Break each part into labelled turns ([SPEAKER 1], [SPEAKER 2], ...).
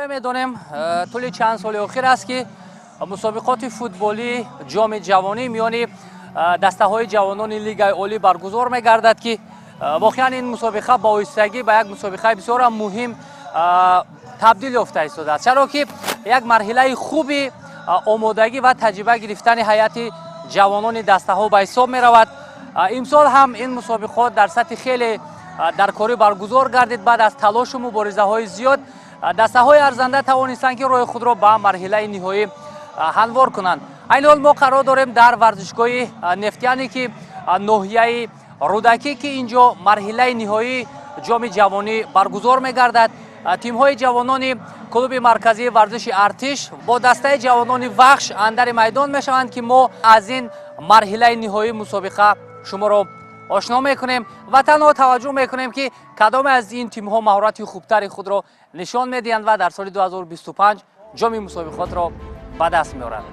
[SPEAKER 1] Тавре медонем, тӯли чанд соли охир аст, ки мусобиқоти футболии Ҷоми ҷавонӣ миёни дастаҳои ҷавонони Лигаи олӣ баргузор мегардад, ки воқеан ин мусобиқа ба оҳистагӣ ба як мусобиқаи бисёрам муҳим табдил ёфта истодааст, чаро ки як марҳилаи хуби омодагӣ ва таҷриба гирифтани ҳайати ҷавонони дастаҳо ба ҳисоб меравад. Имсол ҳам ин мусобиқот дар сатҳи хеле даркорӣ баргузор гардид. Баъд аз талошу муборизаҳои зиёд дастаҳои арзанда тавонистанд, ки роҳи худро ба марҳилаи ниҳоӣ ҳамвор кунанд. Айни ҳол мо қарор дорем дар варзишгоҳи Нефтяне, ки ноҳияи Рӯдакӣ, ки ин ҷо марҳилаи ниҳоии Ҷоми ҷавонӣ баргузор мегардад. Тимҳои ҷавонони клуби марказии варзиши Артиш бо дастаи ҷавонони Вахш андари майдон мешаванд, ки мо аз ин марҳилаи ниҳоии мусобиқа шуморо ошно мекунем ва танҳо таваҷҷӯҳ мекунем, ки кадоме аз ин тимҳо маҳорати хубтари худро нишон медиҳанд ва дар соли 2025 ҷоми мусобиқотро ба даст меоранд.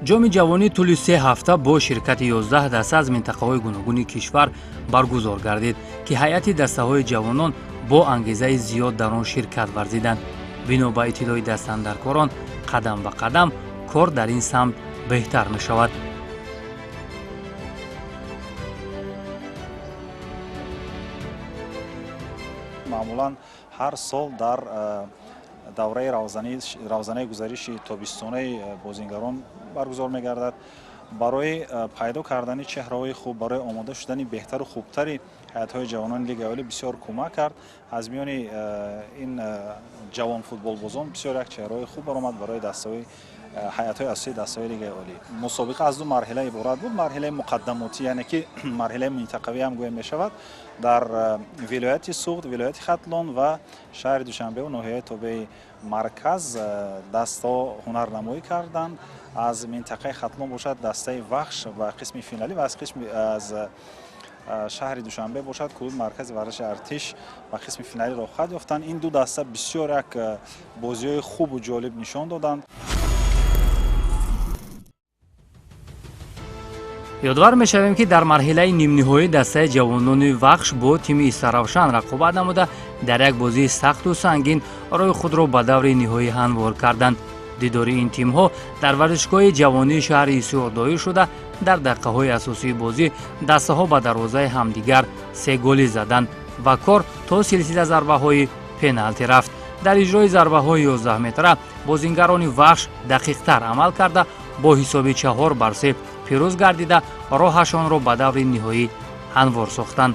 [SPEAKER 1] Ҷоми ҷавонӣ тӯли 3 ҳафта бо ширкати 11 даста аз минтақаҳои гуногуни кишвар баргузор гардид, ки ҳайати дастаҳои ҷавонон бо ангезаи зиёд дар он ширкат варзиданд. Бино ба иттилои дастандаркорон, қадам ба қадам кор дар ин самт беҳтар мешавад.
[SPEAKER 2] Маъмулан ҳар сол дар давраи равзанаи гузариши тобистонаи бозингарон баргузор мегардад. Барои пайдо кардани чеҳраҳои хуб, барои омода шудани беҳтару хубтари ҳайатҳои ҷавонони Лигаи олӣ бисёр кӯмак кард. Аз миёни ин ҷавон футболбозон бисёр як чеҳраҳои хуб баромад барои дастаҳои ҳайатҳои асосии дастаҳои Лигаи олӣ. Мусобиқа аз ду марҳила иборат буд: марҳилаи муқаддамотӣ, яъне ки марҳилаи минтақавӣ ҳам гӯя мешавад, дар вилояти Суғд, вилояти Хатлон ва шаҳри Душанбеу ноҳияи тобеи марказ дастаҳо ҳунарнамоӣ карданд. Аз минтақаи Хатлон бошад, дастаи Вахш ба қисми финалӣ ва аз шаҳри Душанбе бошад, клуби маркази варзиши Артиш ба қисми финалӣ роҳхат ёфтанд. Ин ду даста бисёр як бозиҳои хубу ҷолиб нишон доданд.
[SPEAKER 1] Ёдовар мешавем, ки дар марҳилаи нимниҳоӣ дастаи ҷавонони Вахш бо тими Истаравшан рақобат намуда, дар як бозии сахту сангин роҳи худро ба даври ниҳоӣ ҳамвор карданд. Дидори ин тимҳо дар варзишгоҳи ҷавонии шаҳри Ҳисор доир шуда, дар дақиқаҳои асосии бозӣ дастаҳо ба дарвозаи ҳамдигар се голӣ заданд ва кор то силсила зарбаҳои пеналти рафт. Дар иҷрои зарбаҳои 11 метра бозингарони Вахш дақиқтар амал карда, бо ҳисоби 4 бар 3 пирӯз гардида, роҳашонро ба даври ниҳоӣ ҳамвор сохтанд.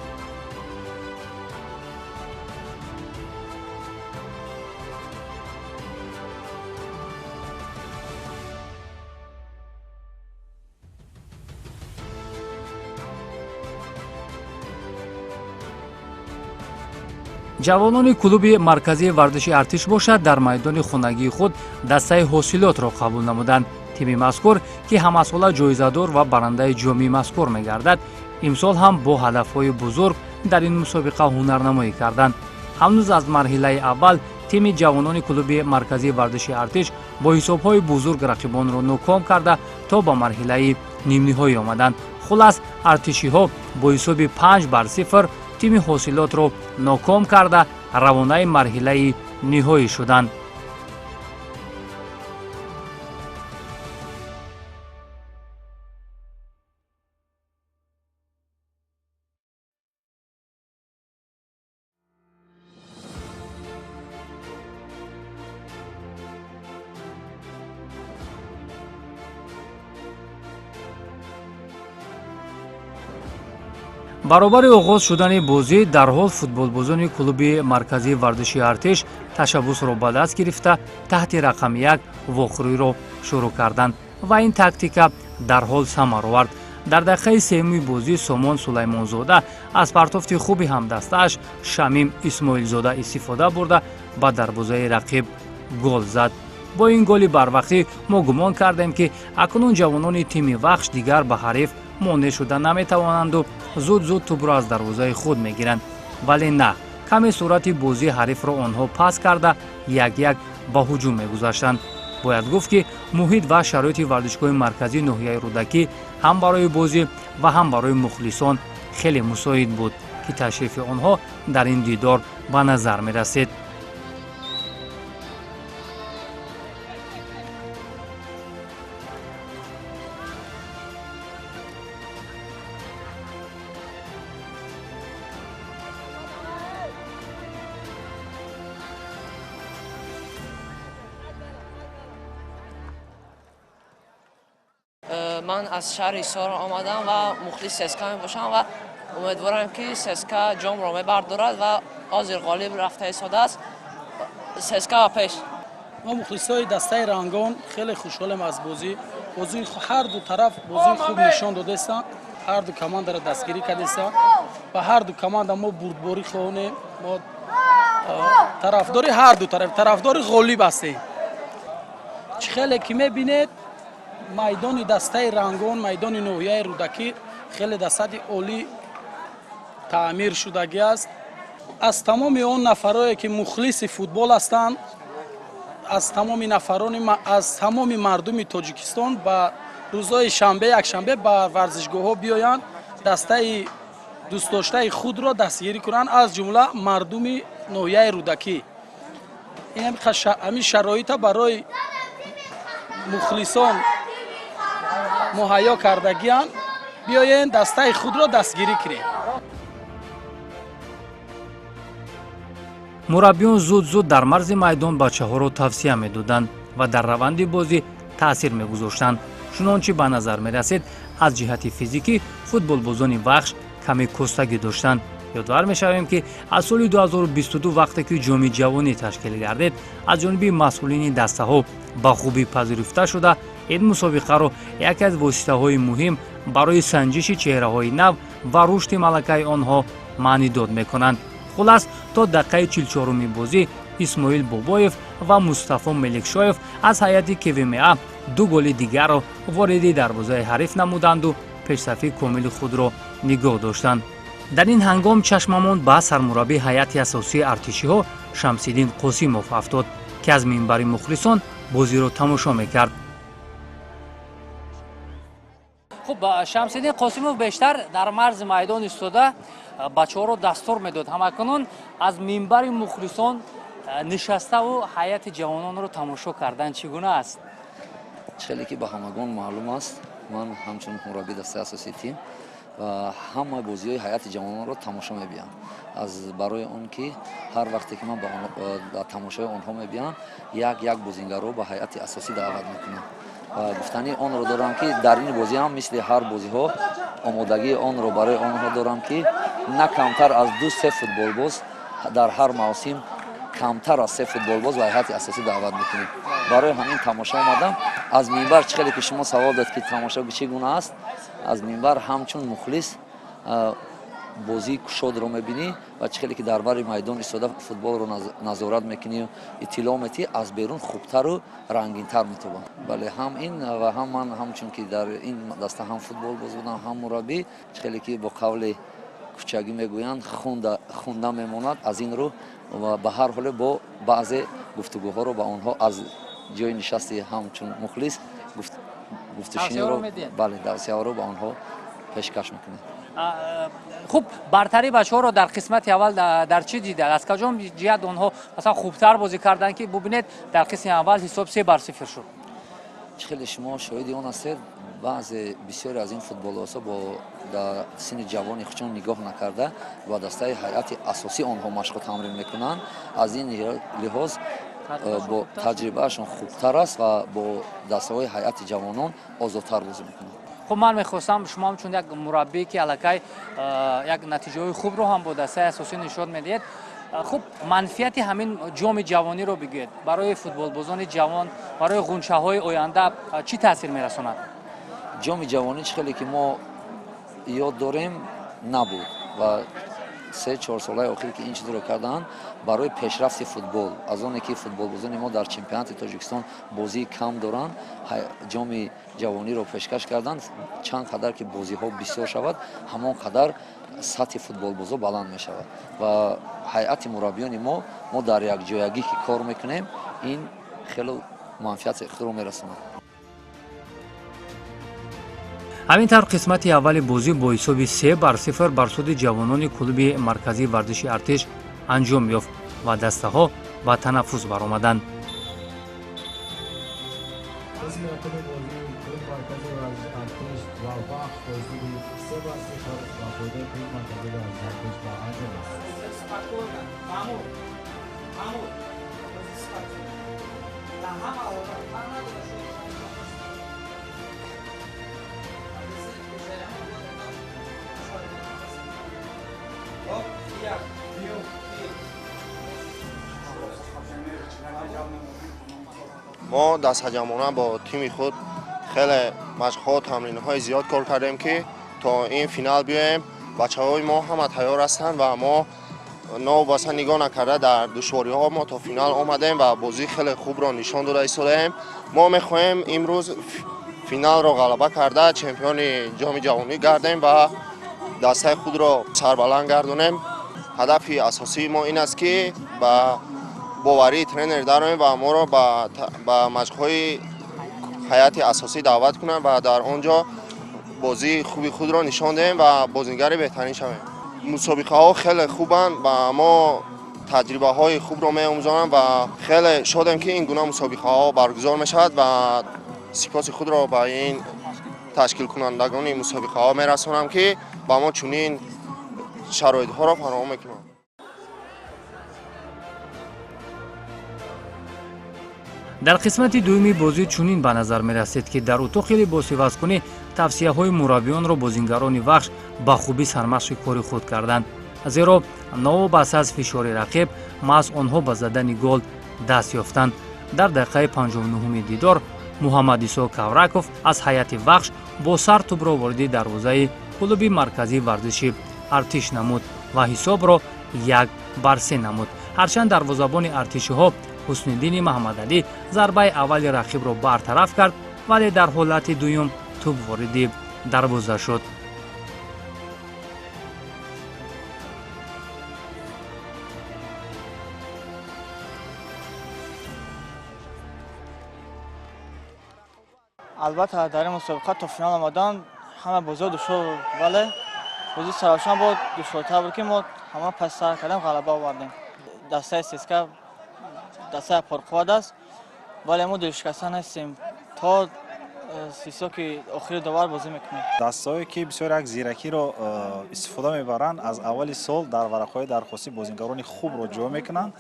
[SPEAKER 1] Ҷавонони клуби марказии варзиши Артиш бошад, дар майдони хонагии худ дастаи Ҳосилотро қабул намуданд. Тими мазкур, ки ҳамасола ҷоизадор ва барандаи ҷоми мазкур мегардад, имсол ҳам бо ҳадафҳои бузург дар ин мусобиқа ҳунарнамоӣ карданд. Ҳанӯз аз марҳилаи аввал тими ҷавонони клуби марказии варзиши Артиш бо ҳисобҳои бузург рақибонро ноком карда, то ба марҳилаи нимниҳоӣ омаданд. Хулас, артишиҳо бо ҳисоби 5 бар 0 тими Ҳосилотро ноком карда, равонаи марҳилаи ниҳоӣ шуданд. Баробари оғоз шудани бозӣ дарҳол футболбозони клуби марказии варзиши Артиш ташаббусро ба даст гирифта, таҳти рақами 1 вохӯриро шурӯъ карданд ва ин тактика дарҳол самар овард. Дар дақиқаи сеюми бозӣ Сомон Сулаймонзода аз партофти хуби ҳамдастааш Шамим Исмоилзода истифода бурда, ба дарвозаи рақиб гол зад. Бо ин голи барвақтӣ мо гумон кардем, ки акнун ҷавонони тими Вахш дигар ба ҳариф монеъ шуда наметавонанду зуд зуд тӯбро аз дарвозаи худ мегиранд. Вале на, каме суръати бозии ҳарифро онҳо паст карда, як як ба ҳуҷум мегузаштанд. Бояд гуфт, ки муҳит ва шароити варзишгоҳи марказии ноҳияи Рӯдакӣ ҳам барои бозӣ ва ҳам барои мухлисон хеле мусоид буд, ки ташрифи онҳо дар ин дидор ба назар мерасид.
[SPEAKER 3] Ман аз шаҳри Ҳисор омадам ва мухлиси ССК мебошам ва умедворам, ки ССК ҷомро мебардорад ва ҳозир ғолиб рафта истодааст. ССК ба пеш.
[SPEAKER 4] Мо мухлисои дастаи Рангон хеле хушҳолем аз бозӣ. Бозии ҳар ду тараф бозии хуб нишон додаистанд, ҳар ду командаро дастгирӣ кардастанд. Ба ҳар ду команда мо бурдборӣ хоҳонем. Мо тарафдори ҳар ду тараф, тарафдори ғолиб ҳастем. Чӣ хеле ки мебинед, майдони дастаи Рангон, майдони ноҳияи Рӯдакӣ хеле дар сатҳи олӣ таъмир шудагӣ аст. Аз тамоми он нафарое ки мухлиси футбол ҳастанд, аз тамоми нафарони, аз тамоми мардуми Тоҷикистон ба рӯзҳои шанбе, якшанбе ба варзишгоҳҳо биёянд, дастаи дӯстдоштаи худро дастгирӣ кунанд, аз ҷумла мардуми ноҳияи Рӯдакӣ. Ин ҳамин шароита барои мухлисон муҳайё кардагианд. Биёен, дастаи худро дастгирӣ кунем.
[SPEAKER 1] Мураббиён зуд-зуд дар марзи майдон бачаҳоро тавсия медоданд ва дар раванди бозӣ таъсир мегузоштанд. Чунончи ба назар мерасид, аз ҷиҳати физикӣ футболбозони Вахш каме костагӣ доштанд. Ёдвар мешавем, ки аз соли 2022, вақте ки Ҷоми ҷавонӣ ташкил гардид, аз ҷониби масъулини дастаҳо ба хубӣ пазируфта шуда, ин мусобиқаро яке аз воситаҳои муҳим барои санҷиши чеҳраҳои нав ва рушди малакаи онҳо маънидод мекунанд. Хулас, то дақиқаи 44-уми бозӣ Исмоил Бобоев ва Мустафо Меликшоев аз ҳайати КВМА ду голи дигарро вориди дарвозаи ҳариф намуданду пешсафи комили худро нигоҳ доштанд. Дар ин ҳангом чашмамон ба сармураббии ҳайати асосии артишиҳо Шамсиддин Қосимов афтод, ки аз минбари мухлисон бозиро тамошо мекард. Хуб, Шамсиддин Қосимов бештар дар марзи майдон истода бачаҳоро дастур медод. Ҳамакунун аз минбари мухлисон нишаставу ҳайати ҷавононро тамошо кардан чӣ гуна аст?
[SPEAKER 5] Хеле ки ба ҳамагон маълум аст, ман ҳамчун мураббии дастаи асосии тим ва ҳама бозиҳои ҳайати ҷавононро тамошо мебиям. Аз барои он ки ҳар вақте ки ман ба тамошои онҳо мебиям, як як бозингарро ба ҳайати асосӣ даъват мекунам. Ва гуфтани онро дорам, ки дар ин бозӣ ҳам мисли ҳар бозиҳо омодагии онро барои онҳо дорам, ки на камтар аз ду се футболбоз дар ҳар мавсим, камтар аз се футболбоз ба ҳайати асосӣ даъват мекунем. Барои ҳамин тамошо омадам. Аз минбар, чӣ хеле ки шумо савол дод, ки тамошо чӣ гуна аст, аз минбар ҳамчун мухлис бозии кушодро мебинӣ ва чӣ хеле ки дар бари майдон истода футболро назорат мекунӣ, иттилоъ метиҳӣ, аз берун хубтару рангинтар метобам. Бале, ҳам ин ва ҳам ман ҳамчун ки дар ин даста ҳам футболбоз будам, ҳам мураббӣ, чӣ хеле ки бо қавли кӯчагӣ мегӯянд, хунда мемонад. Аз ин рӯ ва ба ҳар ҳоле бо баъзе гуфтугӯҳоро ба онҳо аз ҷои нишасти ҳамчун мухлис гуфтушиниро, бале, тавсияҳоро ба онҳо пешкаш мекунем.
[SPEAKER 1] Хуб, бартарии бачаҳоро дар қисмати аввал дар чӣ дидад? Аз каҷом ҷиҳат онҳо масалан хубтар бозӣ карданд, ки бубинед, дар қисми аввал ҳисоб 3-0 шуд?
[SPEAKER 5] Чӣ хеле шумо шоҳиди он ҳастед, баъзе бисёре аз ин футболбозҳо бо дар синни ҷавони худшон нигоҳ накарда ба дастаи ҳайати асосӣ онҳо машқу тамрин мекунанд. Аз ин лиҳоз бо таҷрибаашон хубтар аст ва бо дастаҳои ҳайати ҷавонон озодтар бозӣ мекунанд.
[SPEAKER 1] Хуб, ман мехостам шумо ҳамчун як мураббӣ, ки аллакай як натиҷаҳои хубро ҳам бо дастаи асосӣ нишон медиҳед, хуб, манфиати ҳамин Ҷоми ҷавониро бигӯед. Барои футболбозони ҷавон, барои ғунчаҳои оянда чӣ таъсир мерасонад?
[SPEAKER 5] Ҷоми ҷавонӣ, чӣ хеле ки мо ёд дорем, набуд ва 3-4 солаи охир ки ин чизро карданд барои пешрафти футбол, аз оне ки футболбозони мо дар чемпионати Тоҷикистон бозии кам доранд, Ҷоми ҷавониро пешкаш карданд. Чанд қадар ки бозиҳо бисёр шавад, ҳамон қадар сатҳи футболбозо баланд мешавад ва ҳайати мураббиёни мо дар якҷоягӣ ки кор мекунем, ин хеле манфиати худро мерасонад.
[SPEAKER 1] Ҳамин тавр, қисмати аввали бозӣ бо ҳисоби 3-0 бар суди ҷавонони клуби марказии варзиши Артиш анҷом ёфт ва дастаҳо ба танаффус баромаданд.
[SPEAKER 6] Қисми якуми бозии клуби марказии варзиши Артиш ва Вахш бо ҳисоби 3-0 ба фоидаи клуби марказии варзиши Артиш ба анҷом расид.
[SPEAKER 7] Маҳмуд, Маҳмуд, дар ҳама ҳолат фарқ надорад.
[SPEAKER 8] Мо дастаҷамъона бо тими худ хеле машқҳо, тамринҳои зиёд кор кардем, ки то ин финал биёем. Бачаҳои мо ҳама тайёр ҳастанд ва мо новобаста нигоҳ накарда дар душвориҳо мо то финал омадем ва бозии хеле хубро нишон дода истодаем. Мо мехоҳем имрӯз финалро ғалаба карда, чемпиони ҷоми ҷавонӣ гардем ва дастаи худро сарбаланд гардонем. Ҳадафи асосии мо ин аст, ки ба боварии тренер дароем ва моро ба машқҳои ҳайати асосӣ даъват кунанд ва дар он ҷо бозии хуби худро нишон диҳем ва бозингари беҳтарин шавем. Мусобиқаҳо хеле хубанд ва мо таҷрибаҳои хубро меомӯзонанд ва хеле шодем, ки ин гуна мусобиқаҳо баргузор мешавад ва сипоси худро ба ин ташкилкунандагони мусобиқаҳо мерасонам, ки ба мо чунин шароитҳоро фароҳам мекунанд.
[SPEAKER 1] Дар қисмати дуюми бозӣ чунин ба назар мерасид, ки дар утоқи либосивазкунӣ тавсияҳои мураббиёнро бозингарони Вахш ба хубӣ сармашқи кори худ карданд, зеро новобаста аз фишори рақиб маҳз онҳо ба задани гол даст ёфтанд. Дар дақиқаи 59-уми дидор Муҳаммадисо Кавраков аз ҳайати Вахш бо сар тӯбро вориди дарвозаи клуби марказии варзиши Артиш намуд ва ҳисобро 1-3 намуд. Ҳарчанд дарвозабони артишиҳо Ҳусниддини Маҳаммадалӣ зарбаи аввали рақибро бартараф кард, вале дар ҳолати дуюм тӯб вориди дарвоза шуд.
[SPEAKER 9] Албатта, дар ин мусобиқа то финал омадан ҳама бозиҳо душвор буд, вале бозии Саравшан бо душвортар буд, ки мо ҳама пас сар кардем, ғалаба овардем. Дастаи ССК дастаи пурқувват аст, вале мо дилшикаста нестем, то ҳисоби охири довар бозӣ мекунем.
[SPEAKER 2] Дастаҳое, ки бисёр як зиракиро истифода мебаранд, аз аввали сол дар варақҳои дархостӣ бозингарони хубро ҷой мекунанд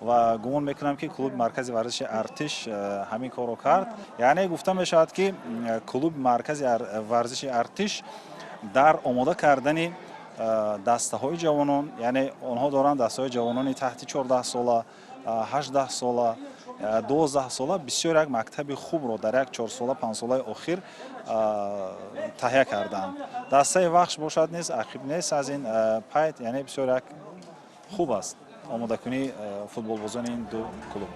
[SPEAKER 2] ва гумон мекунам, ки клуби маркази варзиши Артиш ҳамин корро кард. Яъне гуфта мешавад, ки клуби маркази варзиши Артиш дар омода кардани дастаҳои ҷавонон, яъне онҳо доранд дастаҳои ҷавонони таҳти 14 сола, 18 сола, 12 сола, бисёр як мактаби хубро дар як 4 сола, 5 солаи охир таҳия карданд. Дастаи Вахш бошад, низ ақиб нест аз ин пайт, яъне бисёр як хуб аст омодакунии футболбозони ин ду клуб.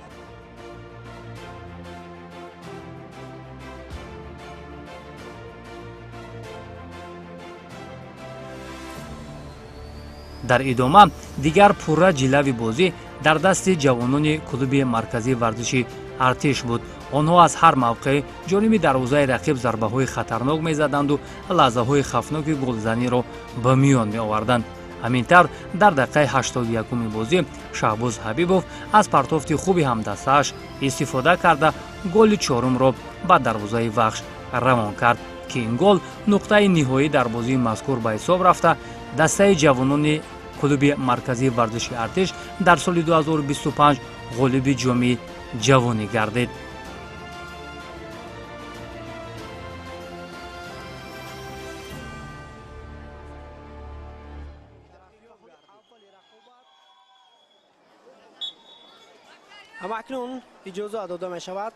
[SPEAKER 1] Дар идома дигар пурра ҷилави бозӣ дар дасти ҷавонони клуби марказии варзиши Артиш буд. Онҳо аз ҳар мавқеъ ҷониби дарвозаи рақиб зарбаҳои хатарнок мезаданду лаҳзаҳои хавфноки голзаниро ба миён меоварданд. Ҳамин тавр, дар дақиқаи 81-уми бозӣ Шаҳбоз Ҳабибов аз партофти хуби ҳамдастааш истифода карда, голи чорумро ба дарвозаи Вахш равон кард, ки ин гол нуқтаи ниҳоӣ дар бозии мазкур ба ҳисоб рафта, дастаи ҷавонони клуби марказии варзиши Артиш дар соли 2025 ғолиби ҷоми ҷавонӣ гардид.
[SPEAKER 10] Ҳамакнун иҷоза дода мешавад,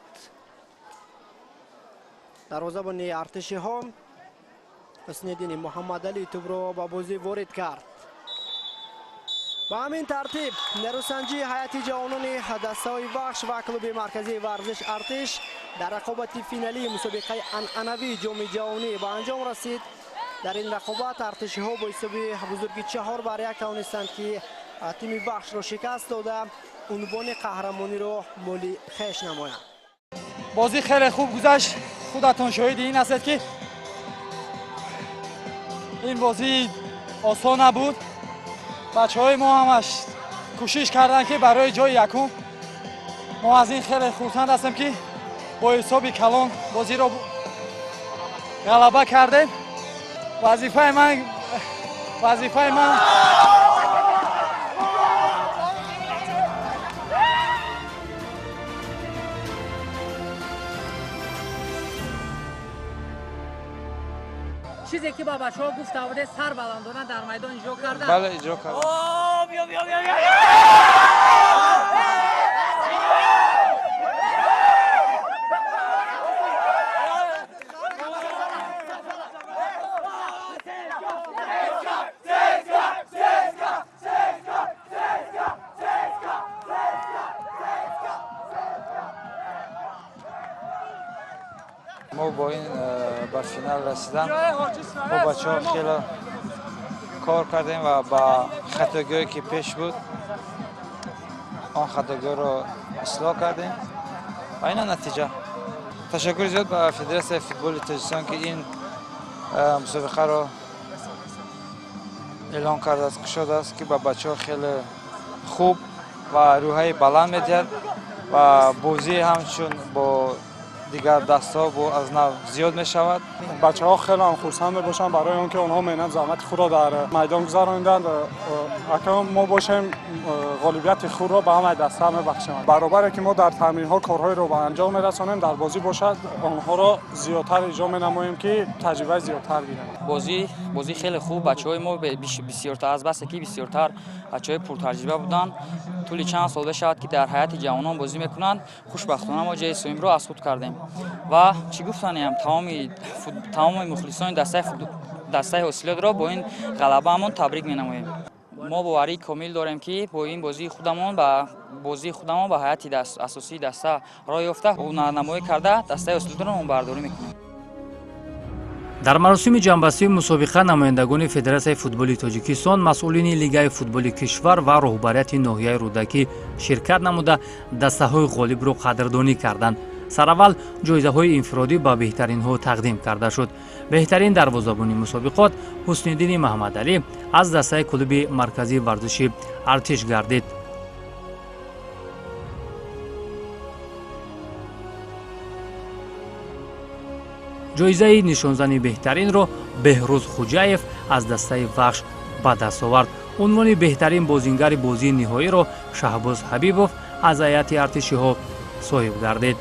[SPEAKER 10] дарвозабони артишиҳо Ҳусниддини Муҳаммадалӣ тӯбро ба бозӣ ворид кард. Ба ҳамин тартиб, нерӯсанҷии ҳайати ҷавонони дастаҳои Вахш ва клуби марказии варзиш Артиш дар рақобати финалии мусобиқаи анъанавии ҷоми ҷавонӣ ба анҷом расид. Дар ин рақобат артишиҳо бо ҳисоби бузурги 4-1 тавонистанд, ки тими Вахшро шикаст дода, унвони қаҳрамониро моли хеш намоянд.
[SPEAKER 7] Бозӣ хеле хуб гузашт. Худатон шоҳиди ин ҳастед, ки Ин бозӣ осон набуд. Бачаҳои мо ҳамаш кӯшиш карданд, ки барои ҷои якум. Мо аз ин хеле хурсанд ҳастем, ки бо ҳисоби калон бозиро ғалаба кардем. Вазифаи ман
[SPEAKER 1] Чизе ки ба бачаҳо гуфта буде, сар баландона дар майдон иҷро кардан.
[SPEAKER 11] Бале, иҷро кардам.
[SPEAKER 1] Биё, биё, биё, биё.
[SPEAKER 11] Мо бо ин ба финал расидан, мо бачаҳо хеле кор кардем ва ба хатогиҳое ки пеш буд, он хатогиҳоро ислоҳ кардем ва ина натиҷа. Ташаккури зиёд ба Федератсияи футболи Тоҷикистон, ки ин мусобиқаро эълон кардааст, кушодааст, ки ба бачаҳо хеле хуб ва рӯҳияи баланд медиҳад ва бозӣ ҳамчун бо дигар дастҳо бо аз нав зиёд мешавад.
[SPEAKER 12] Бачаҳо хеле ҳам хурсанд мебошанд барои он ки онҳо меҳнат, заҳмати худро дар майдон гузарониданд. Акнун мо бошем, ғолибияти худро ба ҳамаи даста мебахшем. Баробаре ки мо дар тамринҳо корҳоеро ба анҷом мерасонем, дар бозӣ бошад, онҳоро зиёдтар иҷро менамоем, ки таҷрибаи зиёдтар гиранд.
[SPEAKER 13] Бозӣ хеле хуб. Бачаҳои мо бисёртар, аз басе ки бисёртар бачаҳои пуртаҷриба буданд, тӯли чанд сол мешавад, ки дар ҳайати ҷавонон бозӣ мекунанд. Хушбахтона мо ҷои сеюмро аз худ кардем. Ва чӣ гуфтаниям, тамоми мухлисони дастаи Ҳосилотро бо ин ғалабаамон табрик менамоем. Мо боварии комил дорем, ки бо ин бозии худамон ба ҳайати асосии даста роҳ ёфта, ҳунарнамоӣ карда, дастаи Ҳосилотро номбардорӣ мекунем.
[SPEAKER 1] Дар маросими ҷамъбастии мусобиқа намояндагони Федератсияи футболи Тоҷикистон, масъулини Лигаи футболи кишвар ва роҳбарияти ноҳияи Рӯдакӣ ширкат намуда, дастаҳои ғолибро қадрдонӣ карданд. Сараввал ҷоизаҳои инфиродӣ ба беҳтаринҳо тақдим карда шуд. Беҳтарин дарвозабони мусобиқот Ҳусниддини Маҳамадалӣ аз дастаи клуби марказии варзиши Артиш гардид. Ҷоизаи нишонзани беҳтаринро Беҳрӯз Хуҷаев аз дастаи Вахш ба даст овард. Унвони беҳтарин бозингари бозии ниҳоиро Шаҳбоз Ҳабибов аз ҳайати артишиҳо соҳиб гардид.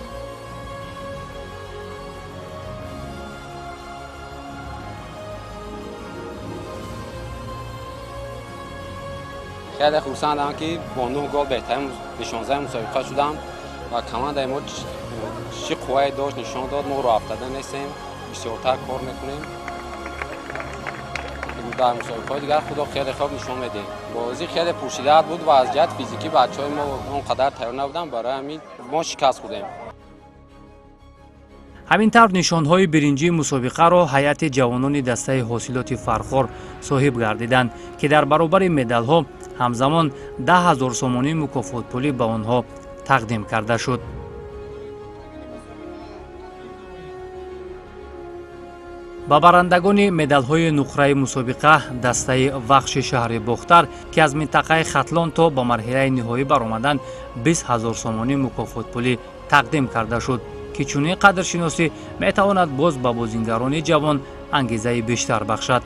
[SPEAKER 14] Хеле хурсандам, ки бо нӯҳ гол беҳтарин нишонзаи мусобиқа шудам ва командаи мо чӣ қуввае дошт, нишон дод. Мо роҳафтада нестем, бисёртар кор мекунем. Дар мусобиқаҳои дигар худо хеле хуб нишон медиҳем. Бозӣ хеле пуршиддат буд ва аз ҷиҳати физикӣ бачаҳои мо он қадар тайёр набуданд, барои ҳамин мо шикаст хӯрдем.
[SPEAKER 1] Ҳамин тавр, нишонҳои биринҷии мусобиқаро ҳайати ҷавонони дастаи Ҳосилоти Фархор соҳиб гардиданд, ки дар баробари медалҳо ҳамзамон 10 000 сомонӣ мукофотпулӣ ба онҳо тақдим карда шуд. Ба барандагони медалҳои нуқраи мусобиқа, дастаи Вахши шаҳри Бохтар, ки аз минтақаи Хатлон то ба марҳилаи ниҳоӣ баромаданд, 20 000 сомонӣ мукофотпулӣ тақдим карда шуд, ки чунин қадршиносӣ метавонад боз ба бозингарони ҷавон ангезаи бештар бахшад.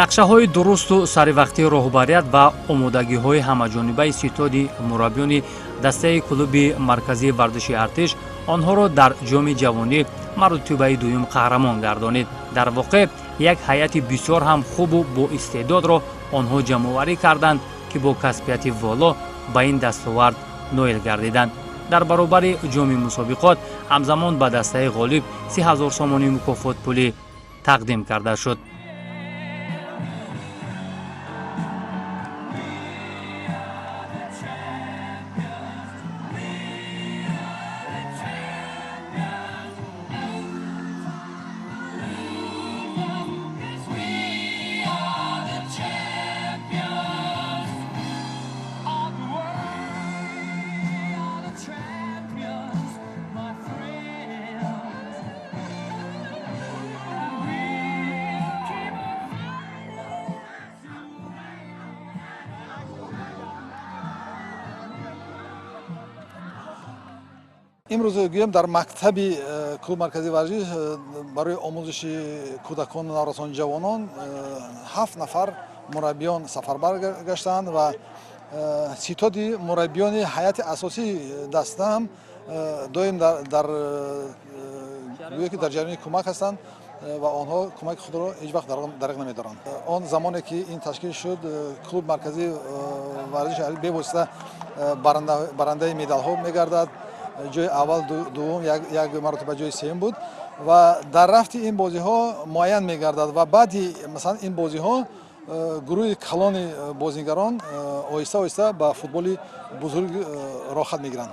[SPEAKER 1] Нақшаҳои дурусту саривақтии роҳбарият ва омодагиҳои ҳамаҷонибаи ситоди мураббиёни дастаи клуби марказии варзиши Артиш онҳоро дар Ҷоми ҷавонӣ маротибаи дуюм қаҳрамон гардонид. Дар воқеъ, як ҳайати бисёр ҳам хубу боистеъдодро онҳо ҷамъоварӣ карданд, ки бо касбияти воло ба ин дастовард ноил гардиданд. Дар баробари ҷоми мусобиқот ҳамзамон ба дастаи ғолиб 30 000 сомонӣ мукофотпулӣ тақдим карда шуд.
[SPEAKER 15] Имрӯз гӯем, дар мактаби клуби марказии варзиш барои омӯзиши кӯдакону наврасон, ҷавонон ҳафт нафар мураббиён сафарбар гаштаанд ва ситоди мураббиёни ҳайати асосии даста ҳам доим дар гӯё ки дар ҷараёни кӯмак ҳастанд ва онҳо кӯмаки худро ҳеҷ вақт дареғ намедоранд. Он замоне ки ин ташкил шуд, клуби марказии варзиши бевосита барандаи медалҳо мегардад, ҷои аввал, дуввум, як маротиба ҷои сеюм буд ва дар рафти ин бозиҳо муайян мегардад ва баъди, масалан, ин бозиҳо гурӯҳи калони бозигарон оҳиста оҳиста ба футболи бузург роҳхат мегиранд.